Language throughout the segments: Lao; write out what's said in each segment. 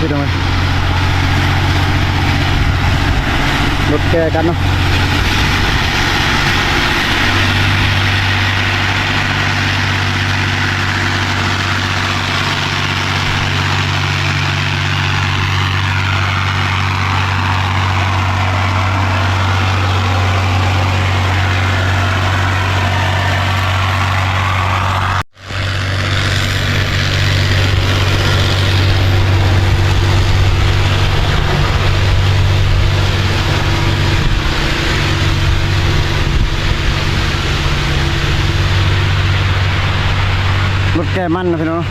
ພີ່ນ້ອງເອີຍ ລົດແກ່ກັນເນາະ. ລົດແກ່ມັນນະພີ່ນ້ອງ.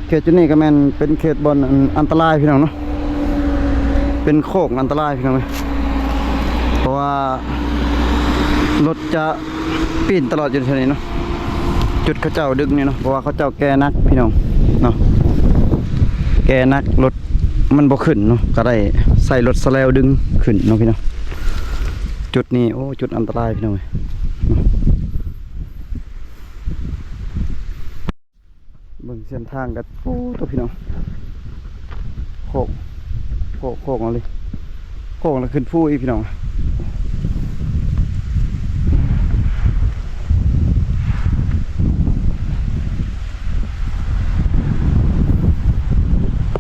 ເຂດຈຸດນີ້ກໍແມ່ນເປັນເຂດບ່ອນອັນ ອັນຕະລາຍພີ່ນ້ອງເນາະ ເປັນໂຄ້ງອັນຕະລາຍພີ່ນ້ອງເອີຍ ເພາະວ່າລົດຈະ ປີນຕະຫຼອດຢູ່ແຖວນີ້ເນາະ ຈຸດເຂົາເຈົ້າດຶງນີ້ເນາະ ເພາະວ່າເຂົາເຈົ້າແກ່ໜັກພີ່ນ້ອງເນາະ ແກ່ໜັກ ລົດມັນບໍ່ຂຶ້ນເນາະ ກໍໄດ້ໃຊ້ລົດສະແລວດຶງຂຶ້ນເນາະພີ່ນ້ອງ. ຈຸດນີ້ ໂອ້ ຈຸດອັນຕະລາຍພີ່ນ້ອງເອີຍ. ເບິ່ງເສັ້ນທາງກັນ ໂອ້ ໂຕ ພີ່ນ້ອງ ໂຄ້ງ ໂຄ້ງ ໂຄ້ງເອົາເລີຍ ໂຄ້ງແລ້ວຂຶ້ນພູອີກພີ່ນ້ອງ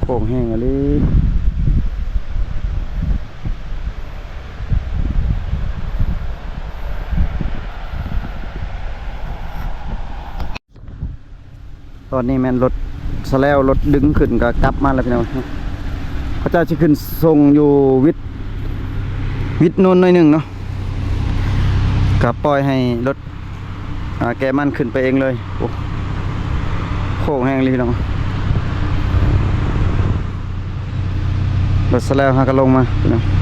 ໂຄ້ງແຮງອີ່ຫຼີ. ຕອນນີ້ແມ່ນລົດສະແລວ ລົດດຶງຂຶ້ນກໍກັບມາແລ້ວພີ່ນ້ອງ ເຂົາເຈົ້າຊິຂຶ້ນສົ່ງຢູ່ວິດ ວິດໂນນໜ້ອຍໜຶ່ງເນາະ ກໍປ່ອຍໃຫ້ລົດ ອ່າ ແກ່ມັນຂຶ້ນໄປເອງເລີຍ. ໂອ້ ໂຄ້ງແຮງອີ່ຫຼີພີ່ນ້ອງ ລົດສະແລວຫາກໍລົງມາພີ່ນ້ອງ.